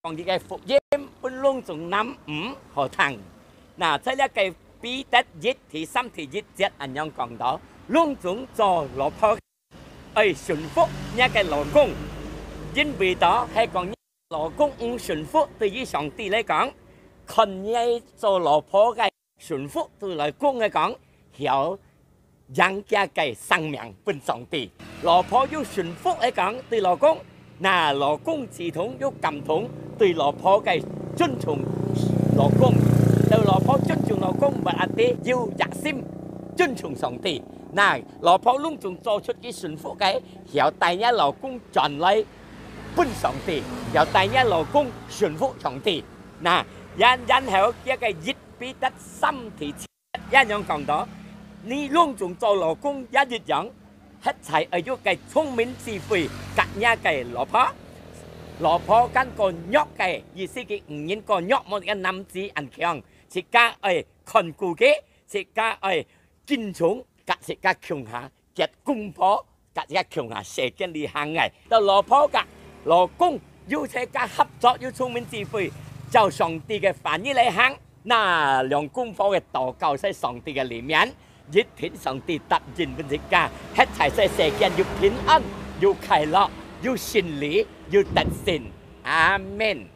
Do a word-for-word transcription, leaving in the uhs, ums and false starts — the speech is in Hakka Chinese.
講佢个福音分攏總男女好聽。那在這个彼得一第三第一節恁樣講到，攏總做老婆愛順服若个老公，因為到係講若老公毋順服，對於上帝來講，看若做老婆个順服對老公來講，曉贏佢个生命分上帝。老婆有順服來講對老公，那老公自動有感動對老婆个尊重老公，到老婆尊重老公，berarti有熱心尊重上帝。那老婆攏總做出佢順服个，曉帶若老公轉來分上帝，曉帶若老公順服上帝。那然然後佢个一彼得三第七 也樣講到，你攏總做老公也一樣，歇在愛有个聰明智慧，甲若个老婆。老婆間過弱个，意思佢毋應過弱，無个男子恁強，自家愛看顧佢，自家愛敬重，甲自家共下結功課。 甲一共下世間裡行个，到老婆甲老公有自家合作，有聰明智慧，照上帝个話語來行。那兩公婆个禱告在上帝个裡面，一定上帝答應分自家，歇在世間有平安、有快樂、有勝利、有得勝。阿門。